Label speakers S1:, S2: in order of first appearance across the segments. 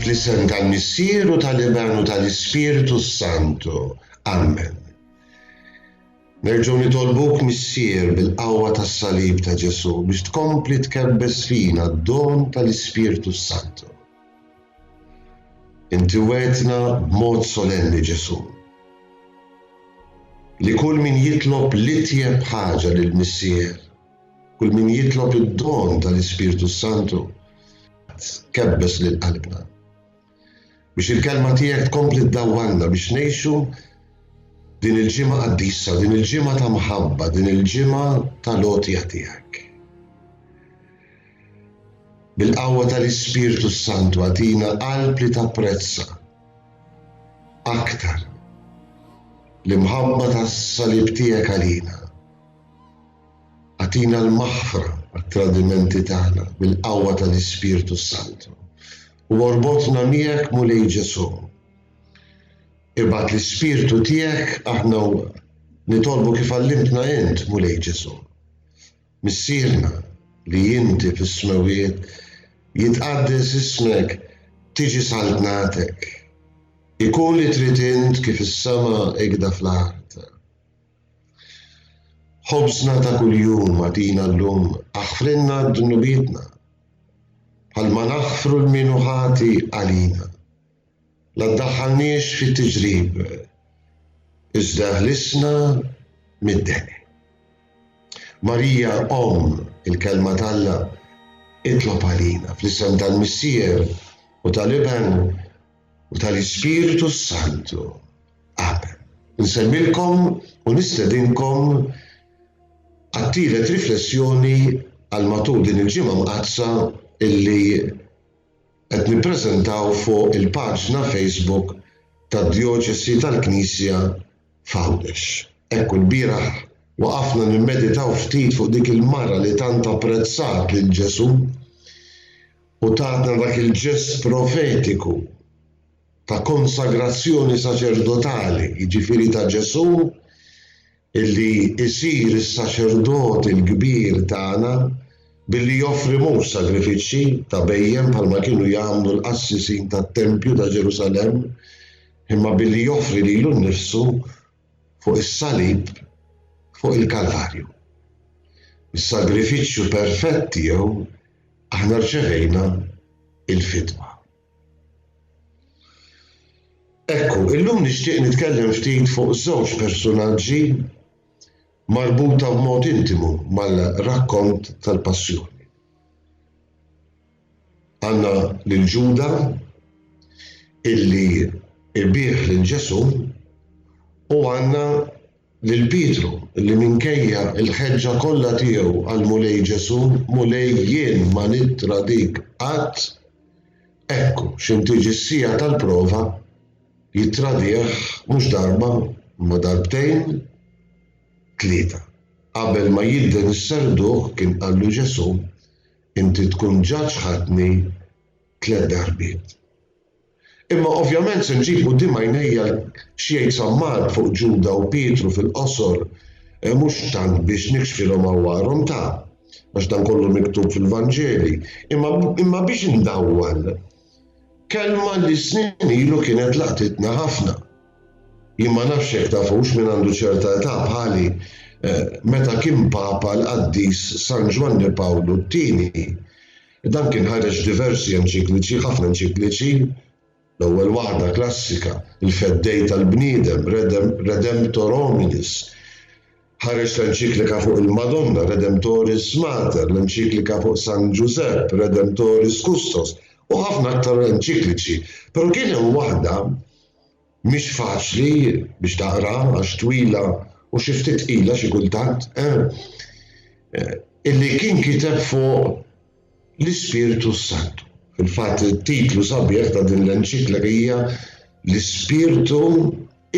S1: Fl-isem tal-Missier u tal-Iben u tal-Ispirtu s-Santu. Amen. Nerġgħu nitolbuk Missier bil-qawwa tas-salib ta' Ġesù biex tkompli tkebbes fina d-don tal-Ispirtu s-Santu. Inti wegħdtna b'mod solenni Ġesù li kull min jitlob l-itjeb ħaġa lill-Missier, kull min jitlob id-don tal-Ispirtu s-Santu, kebbes lil qalbna. Biex il-kelma tiegħek tkompli ddawwalna biex ngħixu din il-ġimgħa qaddisa, din il-ġimgħa ta' mħabba, din il-ġimgħa tal-għotja tiegħek. Bil-qawwa tal-Ispirtu s-Santu agħtina qalb li tapprezza aktar l-imħabba tas-salib tiegħek għalina. Agħtina l-maħfra għat-tradimenti tagħna bil-qawwa tal-Ispirtu s-Santu. U orbotna miegħek Mulej Ġesù. Ibgħat l-Ispirtu tiegħek aħna nitolbu kif għallimtna int Mulej Ġesù. Missierna li inti fis-smewwiet, jitqaddes ismek, tiġi saltnatek. Ikun li trid int kif is-sema ikda fl-art. Ħobżna ta' kuljum agħtina llum, aħfrilna dnubietna, bħalma naħfru 'l min hu ħati għalina. La ddaħħalniex fit-tiġrib, iżda eħlisna mid-deni. Marija Omm il-Kelma t'Alla, itlob għalina, fl-isem tal-Missier u tal-Iben u tal-Ispirtu s-Santu. Amen. Insellmilkom u nistedinkom għat-tielet riflessjoni għal matul din il-ġimgħa mqaddsa illi qed nippreżentaw fuq il-paġna Facebook tad-Djoċesi tal-Knisja f'Għawdex. Ekku lbieraħ waqafna nimmeditaw ftit fuq dik il-mara li tant apprezzat lil Ġesù u tatna dak il-ġest profetiku ta' konsagrazzjoni saċerdotali, jiġifieri ta' Ġesù illi jsir is-Saċerdot il-Kbir tagħna billi joffri mhux sagrifiċċji ta' bhejjem bħalma kienu jagħmlu l-qassisin tat-tempju ta' Ġerusalemm, imma billi joffri lilu nnifsu fuq is-salib fuq il-Kalvarju. Bis-sagrifiċċju perfett tiegħu aħna rċevejna l-fidwa. Ekku, illum nixtieq nitkellem ftit fuq żewġ persunaġġi marbuta b'mod intimu mal-rakkont tal-Passjoni. Għandna lil Ġuda illi jbigħ lil Ġesù u għandna lil Pietru li minkejja l-ħeġġa kollha tiegħu għall-Mulej Ġesù, Mulej jien ma nittradik qatt, ekku x'in tiġi s-siegħa tal-prova jittradih mhux darba imma darbtejn, tlieta. Qabel ma jidden is-serduq kien qallu Ġesù, inti tkun ġa ċħadtni tlett darbiet. Imma ovvjament se nġib quddiem għajnejja x'jgħid San Mark fuq Ġuda u Pietru fil-qosor, mhux tant biex nikxfilhom għawarhom ta', għax dan kollu miktub fil-Vanġeli, imma imma biex indawwal kelma li snin ilu kienet laqtitna ħafna. Jien ma nafx jekk tafux min għandu ċerta età bħali, meta kien Papa l-qaddis San Ġwanni Pawlu t-Tieni, Dan kien ħareġ diversi enċikliċi, ħafna enċikliċi, l-ewwel waħda klassika, Il-Feddej tal-Bniedem, Redemptor Hominis. Ħareġ l-enċiklika fuq il-Madonna, Redemptoris Mater, l-enċiklika fuq San Ġużepp, Redemptoris Custos, u ħafna aktar enċikliċi. Però kien hemm waħda mhix faċli biex taqra għax twila u xi ftit tqila xi kultant, eh, illi kien kiteb fuq l-Ispirtu s-Santu. Fil-fatt it-titlu sabiħ ta' din l-enċiklika hija L-Ispirtu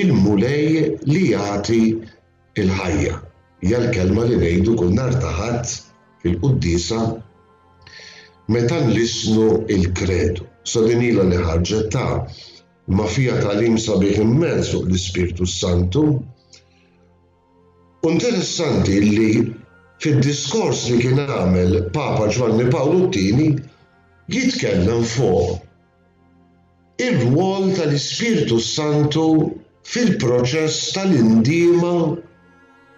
S1: il-Mulej li jagħti l-ħajja. Hija l-kelma li ngħidu kull nhar ta' Ħadd fil-quddiesa meta nlissnu l-Kredu. So din ilha li ħarġet ta' imma fiha tagħlim sabiħ immens fuq l-Ispirtu s-Santu. U interessanti li fid-diskors li kien għamel Papa Ġwanni Pawlu t-Tieni jitkellem fuq. Ir-rwol tal-Ispirtu s-Santu fil-proċess tal-indiema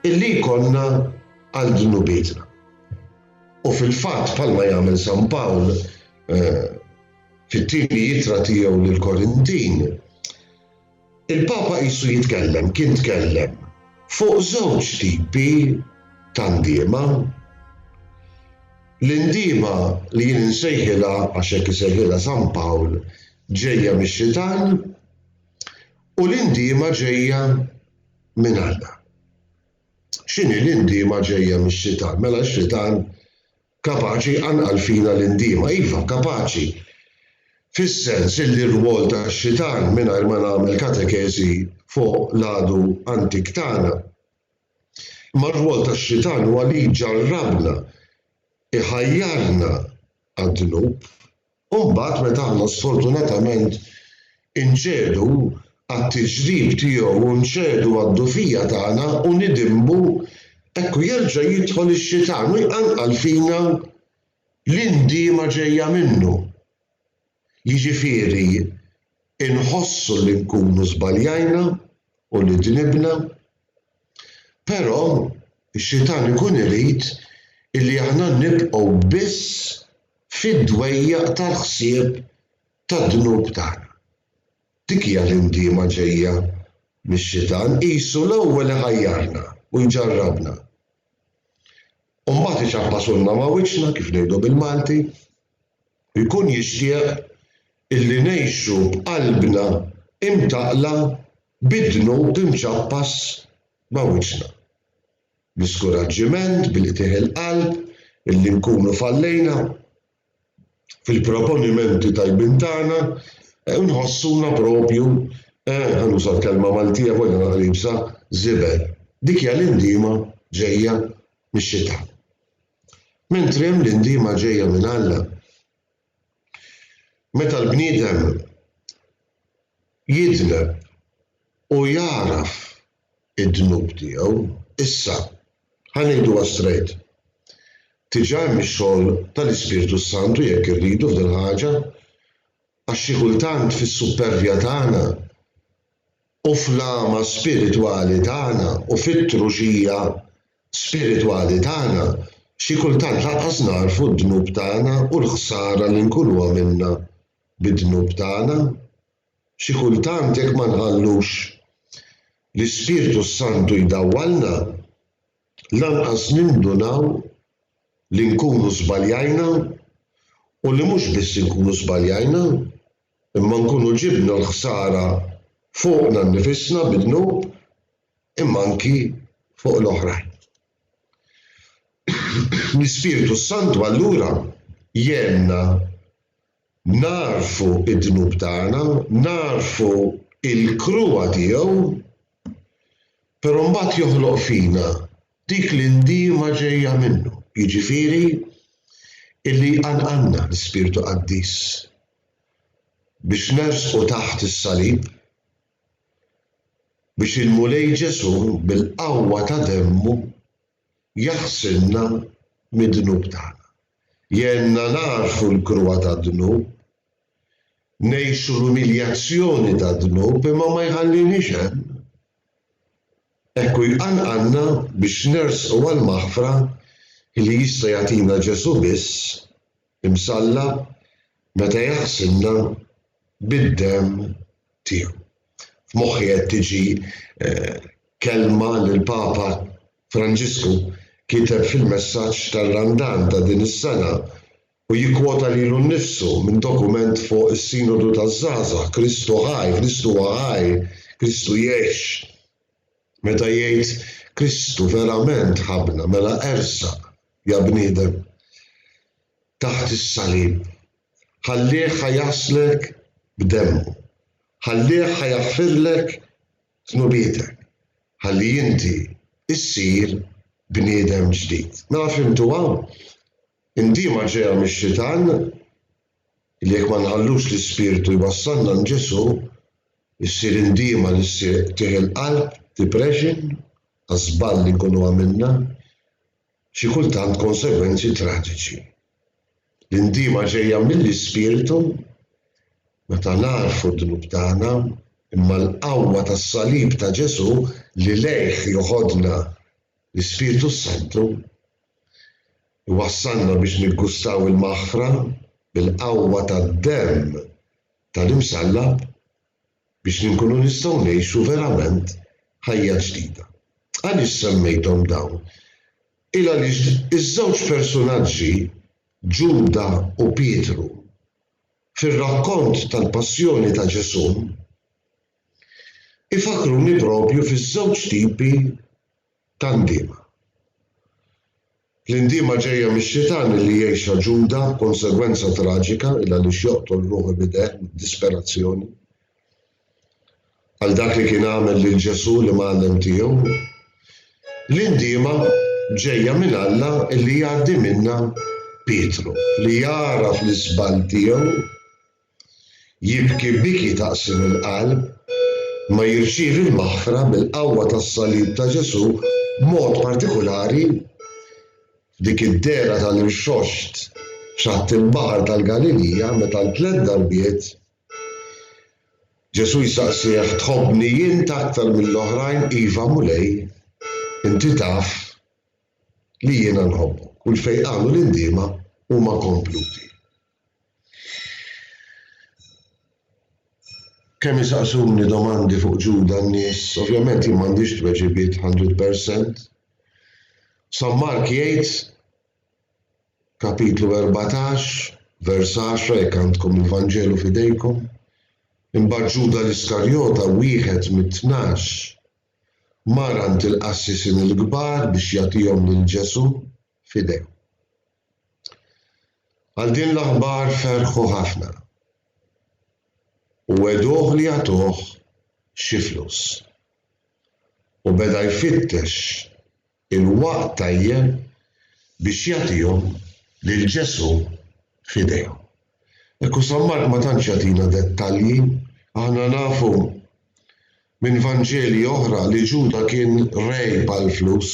S1: illi jkollna għal dnubietna. U fil-fatt bħalma jagħmel San Pawl fit-tieni ittra tiegħu lill-Korintin, il-Papa qisu jitkellem, kien tkellem, fuq żewġ tipi ta' ndiema. L-indiema li jien insejħilha, għax hekk isejħilha San Pawl, ġejja mix-xitan u l-indiema ġejja minn Alla. X'inhi l-indiema ġejja mix-xitan? Mela x-xitan kapaċi jqanqal fina l-indiema. Iva, kapaċi. Fis-sens illi r-rwol tax-xitan, mingħajr ma nagħmel katekeżi fuq l-għadu antik tagħna, Imma r-rwol tax-xitan huwa li jġarrabna, iħajjarna għad-dnub, u mbagħad meta aħna sfortunatament inċedu għat-tiġrib tiegħu u nċedu għad-dgħufija tagħna u nidinbu, ekku jerġa' jidħol ix-xitan u jqanqal fina l-indiema ġejja minnu. Jiġifieri inħossu li nkunu żbaljajna u li dnibna, però x-xitan ikun irid illi aħna nibqgħu biss fid-dwejjaq tal-ħsieb tad-dnub tagħna. Dik hija l-indiema ġejja mix-xitan, qisu l-ewwel iħajjarna u jġarrabna. U mbagħad iċappasulna ma' wiċċna, kif ngħidu bil-Malti, u jkun jixtieq illi ngħixu b'qalbna imtaqqla bid-dnub imċappas ma' wiċċna. Bl-iskuraġġiment, bil-qtigħ il-qalb, illi nkunu fallejna fil-proponimenti tajbin tagħna, u nħossuna propju, ħa nuża l-kelma Maltija volja naqra iebsa, żibel. Dik hija l-indiema ġejja mix-xitan. Mentri hemm l-indiema ġejja minn Alla. Meta l-bniedem jidneb u jagħraf id-dnub tiegħu, issa, ħa ngħiduha straight, diġà hemm ix-xogħol tal-Ispirtu s-Santu jekk irridu f'dil-ħaġa, għax xi kultant fis-suppervja tagħna u fl-għama spiritwali tagħna u fit-truxija spiritwali tagħna, xi kultant lanqas nagħrfu d-dnub tagħna u l-ħsara li nkunu għamilna bid-dnub tagħna. Xi kultant jekk ma nħallux l-Ispirtu s-Santu jdawwalna, lanqas nindunaw li nkunu żbaljajna u li mhux biss inkunu żbaljajna, imma nkunu ġibna l-ħsara fuqna nnifisna bid-dnub, imma anki fuq l-oħrajn. L-Ispirtu s-Santu allura jgħinna nagħrfu d-dnub tagħna, nagħrfu l-kruha tiegħu, però mbagħad joħloq fina dik l-indiema ġejja minnu, jiġifieri illi jqanqalna l-Ispirtu Qaddis biex nersqu taħt is-salib, biex il-Mulej Ġesù bil-qawwa ta' demmu jaħsilna mid-dnub tagħna. Jgħinna nagħrfu l-kruha tad-dnub, ngħixu l-umiljazzjoni tad-dnub imma ma jħalliniex hemm. Hekk hu jqanqalna biex nersqu għall-maħfra li jista' jagħtina Ġesù biss imsallab meta jaħsilna bid-demm tiegħu. F'moħħi qed tiġi kelma li l-Papa Franġisku kiteb fil-messaġġ tar-Randan ta' din is-sena u jikkwota lilu nnifsu minn dokument fuq is-Sinodu taż-Żgħażagħ, Kristu ħaj, Kristu huwa ħaj, Kristu jgħix. Meta jgħid Kristu verament ħabbna, mela ersaq, ja bniedem, taħt is-salib. Ħallih ħa jaħslek b'demmu. Ħallih ħa jaħfirlek dnubietek. Ħalli inti ssir bniedem ġdid. Mela fhimtuha? Indiema ġejja mix-xitan, li jekk ma nħallux l-Ispirtu jwassalna għand Ġesù, issir indiema li ssir qtigħ il-qalb, depression, għaż-żball li nkunu għamilna, xi kultant konsegwenzi traġiċi. L-indiema ġejja mill-Ispirtu. meta nagħrfu d-dnub tagħna, imma l-qawwa tas-salib ta' Ġesù li lejh joħodna l-Ispirtu s-Santu, iwassalna biex niggustaw il-maħfra bil-qawwa tad-demm tal-Imsallab biex inkunu nistgħu ngħixu verament ħajja ġdida. Għaliex semmejthom dawn? Il għaliex iż-żewġ persunaġġi, Ġuda u Pietru, fir-rakkont tal-passjoni ta' Ġesù, ifakkruni proprju fiż-żewġ tipi ta' ndiema. L-indiema ġejja mix-xitan li jgħixha Ġuda b'konsegwenza traġika il għaliex joqtol ruħu b'idejh mid-disperazzjoni għal dak li kien għamel lil Ġesù l-Imgħallem tiegħu. L-indiema ġejja minn Alla li jgħaddi minnha Pietru li jagħraf l-iżball tiegħu Jibki biki ta' qsim il-qalb, imma jirċievi l-maħfra bil-qawwa tas-salib ta' Ġesù b'mod partikulari f'dik id-dehra tal-irxoxt f'xatt il-baħar tal-Galilija meta għal tlett darbiet Ġesù jsaqsih, Tħobbni int aktar mill-oħrajn? Iva, Mulej, inti taf li jiena nħobbok. U l-fejqan u l-indiema huma kompluti. Kemm isaqsuni domandi fuq Ġuda n-nies, ovvjament jien m'għandix tweġibiet 100%. San Mark jgħid, kapitlu 14, vers 10, jekk għandkom il-Vanġelu f'idejkom, imbagħad Ġuda l-Iskarjota, wieħed mit-tnax, mar għand il-qassisin il-kbar biex jagħtihom lil Ġesù f'idejhom. Għal din l-aħbar ferħu ħafna u wegħduh li jagħtuh xi flus. U beda jfittex il-waqt tajjeb biex jagħtihom lil Ġesù f'idejhom. Ekku San Mark ma tantx jagħtina dettalji, aħna nafu minn Vanġeli oħra li Ġuda kien rgħib għall-flus.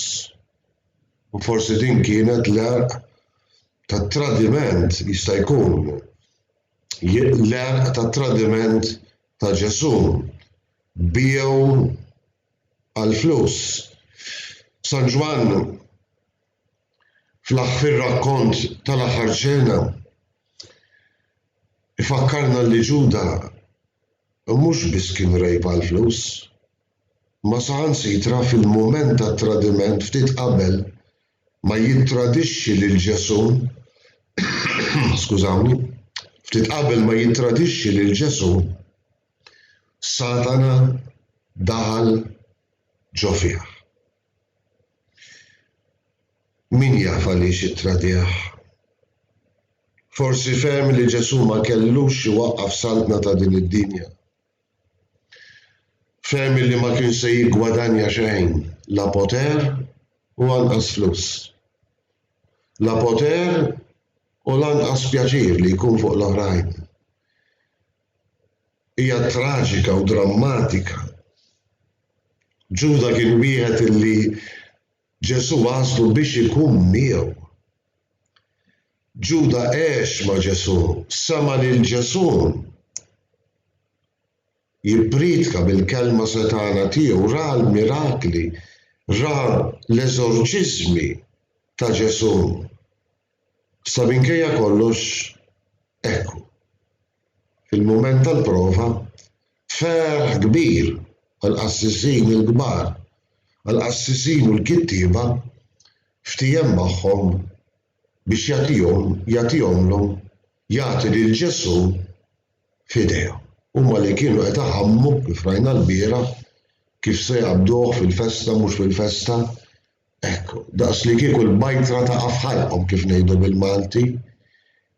S1: U forsi din kienet l-għerq tat-tradiment, jista' jkun, l-għerq tat-tradiment ta' Ġesù. Biegħu għall-flus. San Ġwann fil-rakkont tal-aħħar ċena ifakkarna li Ġuda mhux biss kien rgħib għall-flus, Imma saħansitra fil-mument tat-tradiment ftit qabel ma jittradixxi lil Ġesù, skużawni, ftit qabel ma jittradixxi lil Ġesù, Satana daħal ġo fih. Min jaf għaliex ittradih? Forsi fehem li Ġesù ma kellux iwaqqaf saltna ta' din id-dinja. Fehem illi ma kien se jiggwadanja xejn, la poter u anqas flus. La poter u lanqas pjaċir li jkun fuq l-oħrajn. Hija traġika u drammatika. Ġuda kien wieħed illi Ġesù għażlu biex ikun miegħu. Ġuda għex ma' Ġesù, sema' lil Ġesù jippriedka bil-kelma setgħana tiegħu, ra l-mirakli, ra l-eżorċiżmi ta' Ġesù. Sa minkejja kollox, hekk hu. Fil-mument tal-prova, b'ferħ kbir għall-qassisin il-kbar, għall-qassisin u l-kittieba, ftiehem magħhom biex jagħtihom, jagħtihomlhom, jagħti lil Ġesù f'idejhom. Huma li kienu qed iħammu, kif rajna lbieraħ, kif se jaqbduh fil-festa mhux fil-festa, Ekku, daqs li kieku l-bajtra taqa' f'ħalqhom kif ngħidu bil-Malti,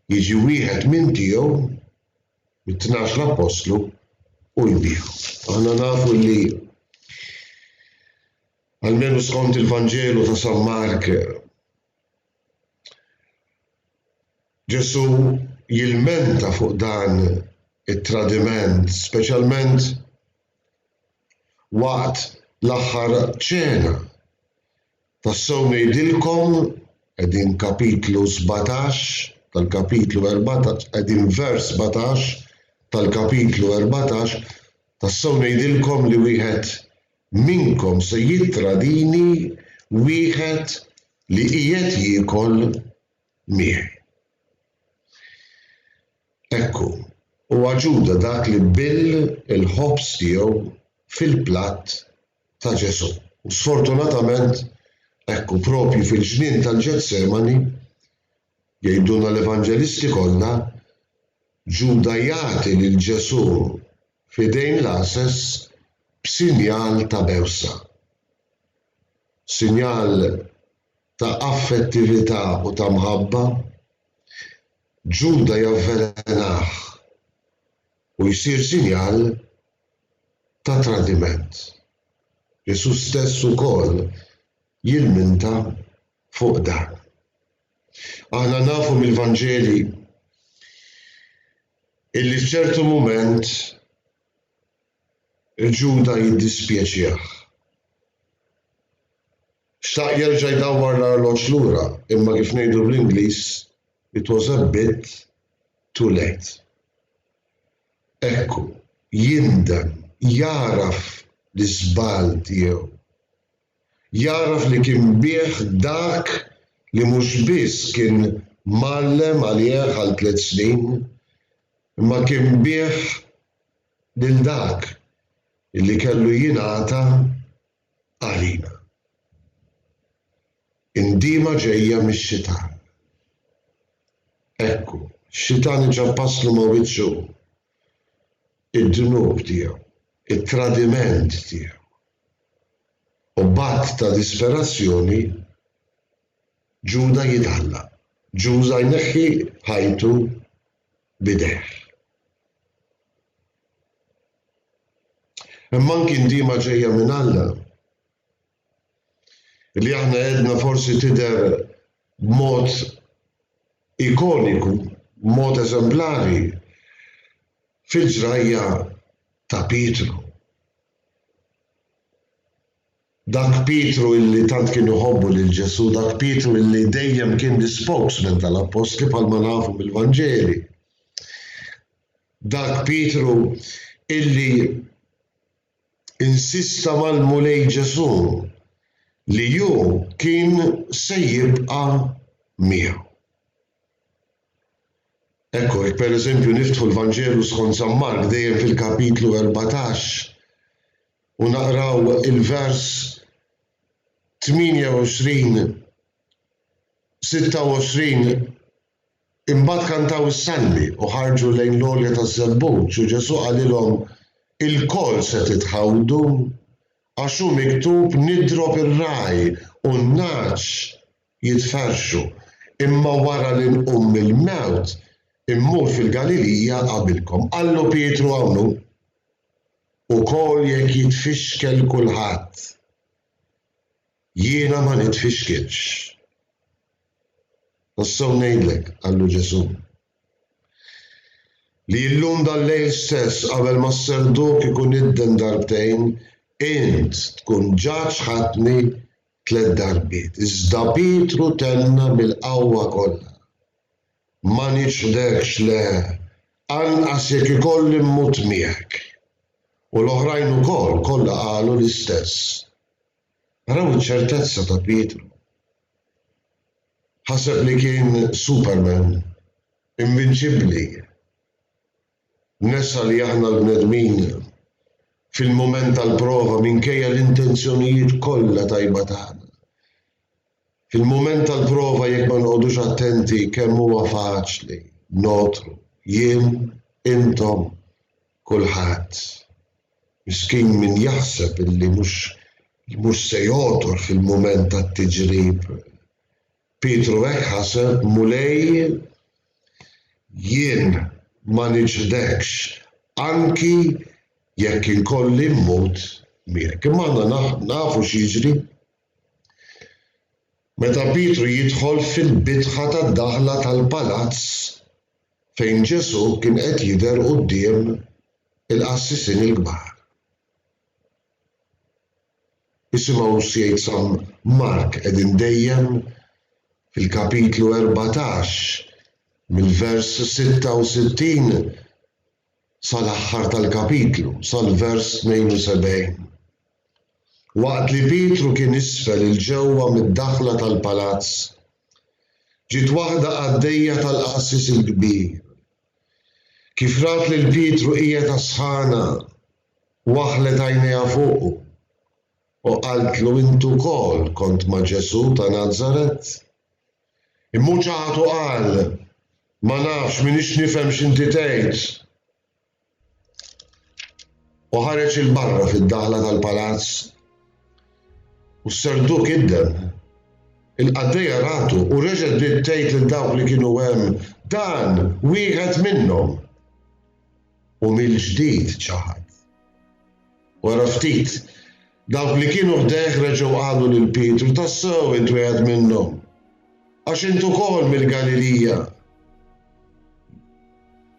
S1: jiġi wieħed minn tiegħu, mit-tnax l-appostlu, u jbigħu. Aħna nafu li almenu skont il-Vanġelu ta' San Mark, Ġesù jilmenta fuq dan it-tradiment, speċjalment Waqt l-aħħar ċena. Tassew ngħidilkom, qegħdin kapitlu 17, tal-kapitlu 14, qegħdin vers 17. tal-kapitlu 14, Tassew ngħidilkom li wieħed minnkom se jittradini, wieħed li qiegħed jiekol miegħi. Hekk hu, huwa Ġuda dak li bill il-ħobż tiegħu fil-platt ta' Ġesù. U sfortunatament, hekk hu, proprju fil-ġnien tal-Ġetsemani, jgħidulna l-Evanġelisti kollha, Ġuda jagħti lil Ġesù f'idejn l-għases b'sinjal ta' bewsa. Sinjal ta' affettività u ta' mħabba, Ġuda javvelenah u jsir sinjal ta' tradiment. Ġesù stess ukoll jilminta fuq dan. Aħna nafu mill-Vanġeli illi f'ċertu mument Ġuda jiddispjaċih. Xtaq jerġa' jdawwar l-arloġġ lura, imma kif ngħidu bl-Ingliż, it was a bit too late. Hekk hu, jindem, jagħraf l-iżball tiegħu. Jagħraf li kien biegħ dak li mhux biss kien mgħallem għalih għal tlett snin, imma kien biegħ lil dak li kellu jingħata għalina. Indiema ġejja mix-xitan. Hekk hu, x-xitan iċappaslu ma' wiċċu id-dnub tiegħu, it-tradiment tiegħu. U b'att ta' disperazzjoni, Ġuda jitgħallaq. Ġuda jneħħi ħajtu b'idejh. Imma anki ndiema ġejja minn Alla, li aħna għedna forsi tidher b'mod ikoniku, b'mod eżemplari fil-ġrajja ta' Pietru. Dak Pietru illi tant kien iħobbu lil Ġesù, dak Pietru illi dejjem kien l-ispokesman tal-appostli bħalma nafu mill-Vanġeli. Dak Pietru illi insista mal-Mulej Ġesù li hu kien se jibqa' miegħu. Ekku, jekk pereżempju niftħu l-Vanġelu skont San Mark dejjem fil-kapitlu 14 u naqraw il-vers 28, 26, Imbagħad kantaw is-salmi u ħarġu lejn l-għolja taż-Żebbuġ u Ġesù qalilhom, Ilkoll se titħawdu, għax hu miktub, 'Nidrob ir-ragħaj u n-nagħaġ jitferrxu, imma wara li nqum mill-mewt immur fil-Galilija qabilkom. Qallu Pietru, Hawn hu. Ukoll jekk jitfixkel kulħadd, jiena ma nitfixkilx. Tassew ngħidlek, qallu Ġesù, li llum dal-lejl stess qabel ma s-serduk ikun idden darbtejn, int tkun ġa ċħadtni tlett darbiet. Iżda Pietru tenna bil-qawwa kollha, Ma niċħdekx, le, anqas jekk ikolli mmut miegħek. U l-oħrajn ukoll kollha qalu l-istess. Araw iċ-ċertezza ta' Pietru. Ħaseb li kien Superman, invinċibbli. Nesa li aħna l-bnedmin, fil-mument tal-prova, minkejja l-intenzjonijiet kollha tajba tagħna, fil-mument tal-prova jekk ma noqogħdux attenti kemm huwa faċli nogħtru, jien, intom, kulħadd. Miskin min jaħseb illi mhux mhux se jogħtor fil-mument tat-tiġrib. Pietru hekk ħaseb, Mulej, jien ma niċħdekx, anki jekk inkolli mmut miegħek. Imma aħna nafu x'jiġri meta Pietru jidħol fil-bitħa tad-daħla tal-palazz fejn Ġesù kien qed jidher quddiem il-qassisin il-kbar. Isimgħu x'jgħid San Mark, qegħdin dejjem fil-kapitlu 14, mill-vers 66. sal-aħħar tal-kapitlu, sal-vers 72. Waqt li Pietru kien isfel 'il ġewwa mid-daħla tal-palazz, ġiet waħda qaddejja tal-qassis il-kbir. Kif rat lil Pietru qiegħed għas-sħana, waħħlet għajnejha fuqu u qaltlu, Int ukoll kont ma' Ġesù ta' Nazaret. Imma hu ċaħad u qal, Ma nafx, m'iniex nifhem x'inti tgħid. U ħareġ 'il barra fid-daħla tal-palazz, u s-serduk idden. Il-qaddejja ratu u reġgħet bdiet tgħid lil dawk li kienu hemm, Dan wieħed minnhom! U mill-ġdid ċaħad. Wara ftit, dawk li kienu ħdejh reġgħu qalu lil Pietru, Tassew int wieħed minnhom, għax int ukoll mill-Galilija.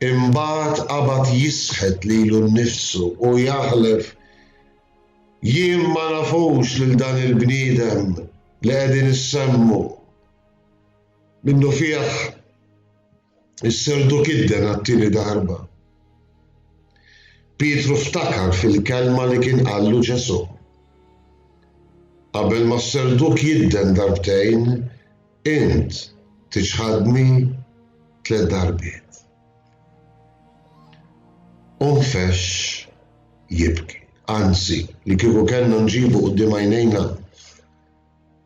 S1: Imbagħad qabad jisħet lilu nnifsu u jaħlef, Jien ma nafux lil dan il-bniedem li qegħdin issemmu. Minnufih is-serduk idden għat-tieni darba. Pietru ftakar fil-kelma li kien qallu Ġesù. Qabel ma s-serduk jidden darbtejn, int tiċħadni tliet darbiet. U nfexx jibki. Anzi, li kieku kellna nġibu quddiem għajnejna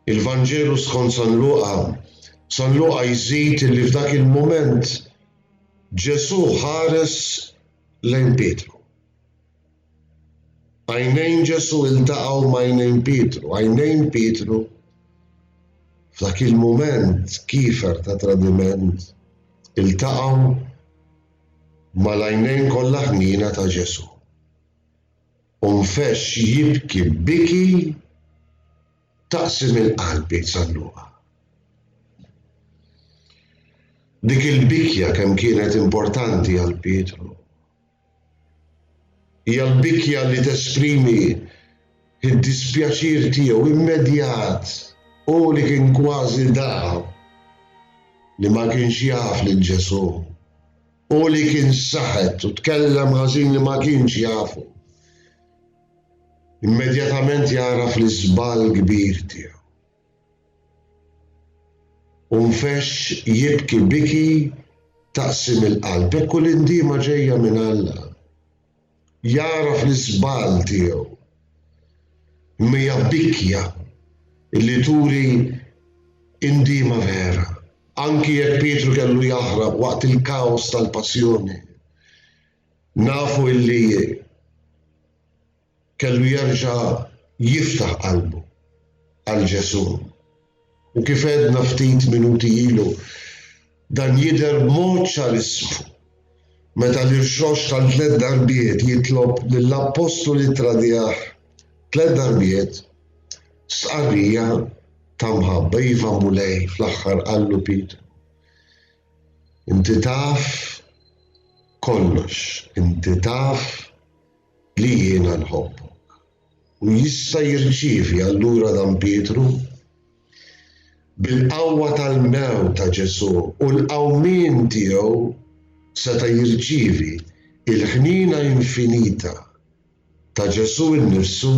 S1: il-Vanġelu skont San Luqa, San Luqa jżid li f'dak il-mument Ġesù ħares lejn Pietru. Għajnejn Ġesù iltaqgħu m'għajnejn Pietru, għajnejn Pietru f'dak il-mument kiefer ta' tradiment iltaqgħu mal-għajnejn kollha ħniena ta' Ġesù. U nfexx jibki biki taqsim il-qalb jgħid San Luqa. Dik il-bikja kemm kienet importanti għal Pietru. Hija l-bikja li tesprimi d-dispjaċir tiegħu immedjat, hu li kien kważi dahab li ma kienx jaf lil Ġesù, hu li kien saħet u tkellem ħażin li ma kienx jafu. Immedjatament jagħraf l-iżball kbir tiegħu. U nfexx jibki biki taqsim il-qalb. Hekk hu l-indiema ġejja minn Alla. Jagħraf l-iżball tiegħu. Imma hija bikja li turi indiema vera. Anki jekk Pietru kellu jaħrab waqt il-kaos tal-passjoni, nafu illi kellu jerġa' jiftaħ qalbu għal Ġesù. U kif għedna ftit minuti ilu, dan jidher b'mod ċarissmu meta l-Irxoxt għal tlett darbiet jitlob lill-appostlu li ttradih tlett darbiet stqarrija ta' mħabba. Iva Mulej, fl-aħħar qallu Pietru, inti taf kollox, inti taf li jiena nħobbok. U jista' jirċievi allura dan Pietru? Bil-qawwa tal-mewt ta' Ġesù u l-qawmien tiegħu seta' jirċievi l-ħniena infinita ta' Ġesù nnifsu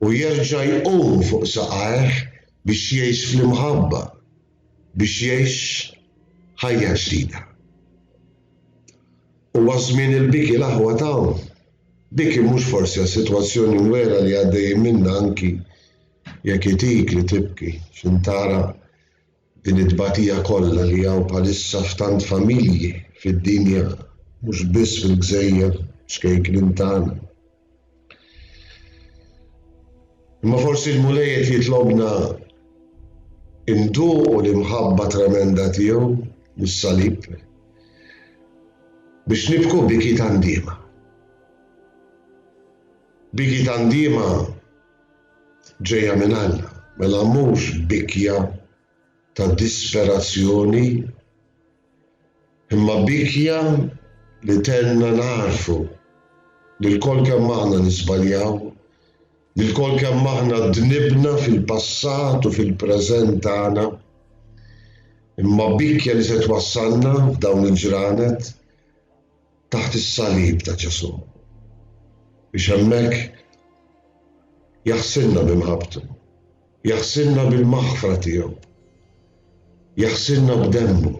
S1: u jerġa' jqum fuq saqajh biex jgħix fl-imħabba, biex jgħix ħajja ġdida. Huwa żmien il-biki l-aħwa t'hawn. Biki mhux forsi għas-sitwazzjoni mwegħra li għaddejjin minnha anki jekk itik li tibki x'in tara din it-tbatija kollha li hawn bħalissa f'tant familji fid-dinja mhux biss fil-gżejjer ċkejknin tagħna. Imma forsi l-Mulej qed jitlobna nduqu l-imħabba tremenda tiegħu mis-salib biex nibku biki ta' ndiema. Biki ta' ndiema ġejja minn Alla, mela mhux bikja ta' disperazzjoni Imma bikja li tgħinna nagħrfu li lkoll kemm aħna niżbaljaw, li lkoll kemm aħna dnibna fil-passat u fil-preżent tagħna. Imma bikja li se twassalna f'dawn il-ġranet. taħt is-salib ta' Ġesù biex hemmhekk jaħsilna bi mħabbtu, jaħsilna bil-maħfra tiegħu, jaħsilna b'demmu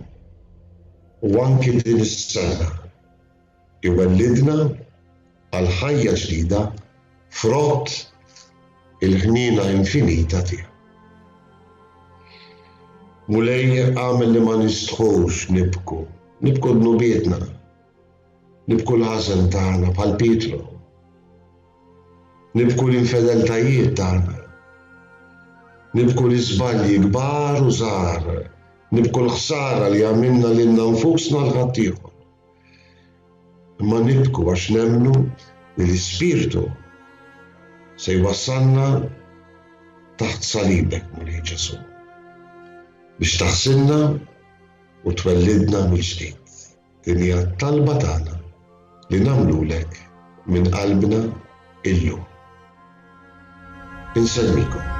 S1: u anki din is-sena iwellidna għal ħajja ġdida frott il-ħniena infinita tiegħu. Mulej agħmel li ma nistħux nibku, nibku dnubietna, nibku l-ħażen tagħna bħal Pietru, nibku l-infedeltajiet tagħna, nibku l-iżbalji kbar u żgħar, nibku l-ħsara li għamilna lilna nfusna l ħaddieħor. Imma nibku għax nemmnu li l-Ispirtu se jwassalna taħt salibek, Mulej Ġesù, biex taħsilna u twellidna mill-ġdid. Din hija t-talba tagħna li nagħmlulek minn qalbna illum. Insellmikom.